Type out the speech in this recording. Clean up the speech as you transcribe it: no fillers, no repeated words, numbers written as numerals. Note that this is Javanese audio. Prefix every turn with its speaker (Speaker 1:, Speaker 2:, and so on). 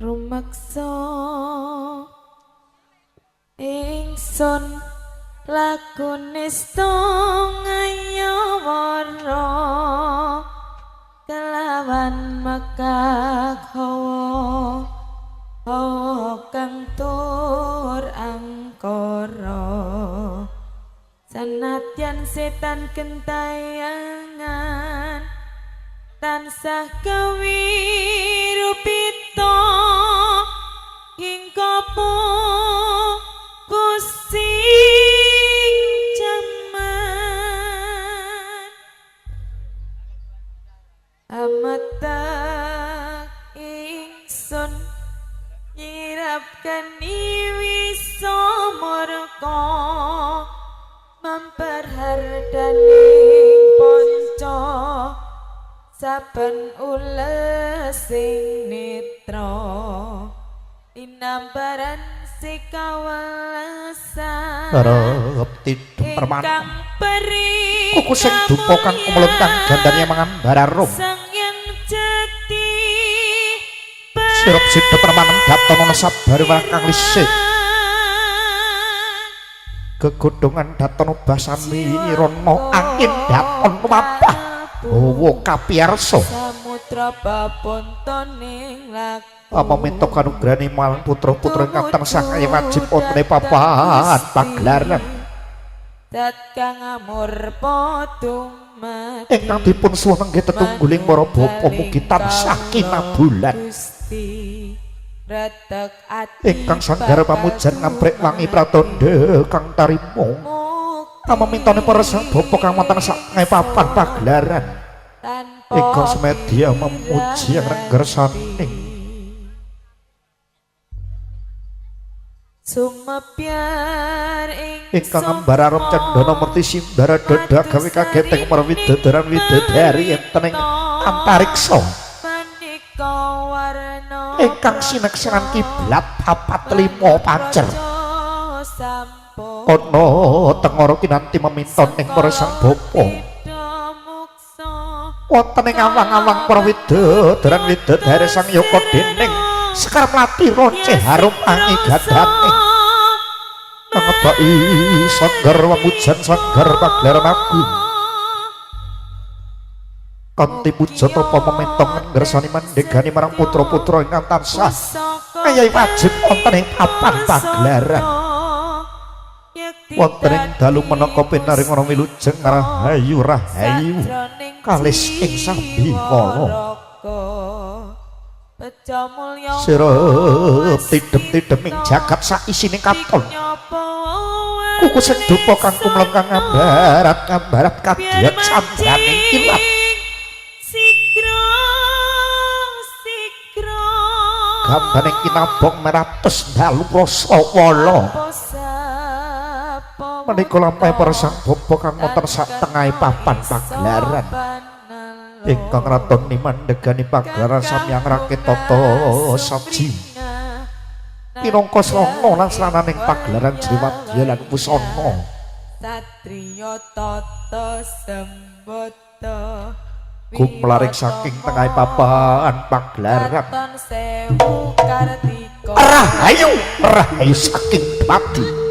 Speaker 1: Rumeksa ingsun laku nista ngayawara kelawan mekak hawa hawa kang tur angkara sanadyan setan kentayangan tansah kawirupita hingga pusing jaman ametek ingsun nyirap geni wisa murka memperhardaning ponco saben ulesing netra inambaran sikawalesan
Speaker 2: Arep tidem permanen
Speaker 1: ingkang peri
Speaker 2: kuku sing dupa kang kumulun kang gandane mangambara rum
Speaker 1: sang yang jati
Speaker 2: sirup sidep permanen datono sabar kang lisik gegodhongan datono basami rono angin daton lumapah hawa kapiyarsa
Speaker 1: samudra papontoning laku
Speaker 2: apa minta kanugrahane marang putra-putra ingkang tansah kaya wajib wonten papan pagelaran
Speaker 1: dat kang amurpa dumadi
Speaker 2: ingkang dipun suwun nggih tetungguling para bapa mugi tansah kinabulan
Speaker 1: Gusti retek ati
Speaker 2: ingkang sanggar pamujan ngamprek wangi pratandha kang tarima amamintane para sang bapa kang wonten sak papan pagelaran
Speaker 1: tanpa
Speaker 2: ingkang semedya memuji renggersaning
Speaker 1: sumepyar ing
Speaker 2: ingkang ngembara rum cendana murti simbara dada gawe kageteng para widadaran widadari enten ing antariksa
Speaker 1: maneka warna
Speaker 2: ingkang sineksan kiblat papat lima pancer ana tengara kinanti meminton ing para sang bapa wonten ing awang-awang para widadaran widadari sang yaka dening sekar mlati roce harum angi gadane ngebaki sanggar wamujan sanggar pagelaran agung kanthi puja tapa mementong ngersani mandegani marang putra-putra ingkang tansah ngayahi wajib wonten ing papan pagelaran wonten ing dalu menaka pinaringono wilujeng rahayu rahayu kalis ing sambikala sirup tidem-tidem ing jagat saisine katon kuku sing dupa kang kumleng kang ngambarat ngambarat kadya candraning kilat gambane kinabong meratus dalu rasa wala menika lampahe para sang bapa kang wonten sak tengahe papan pagelaran ingkang raton nimandhegani pagelaran samyang rakit tata saji pinangka srana lan srananing pagelaran jriwadya lan pusana
Speaker 1: satriya tata sembada
Speaker 2: gumlaring saking tengahe papan pagelaran
Speaker 1: katon sewu kartika
Speaker 2: rahayu rahayu saking dumadi.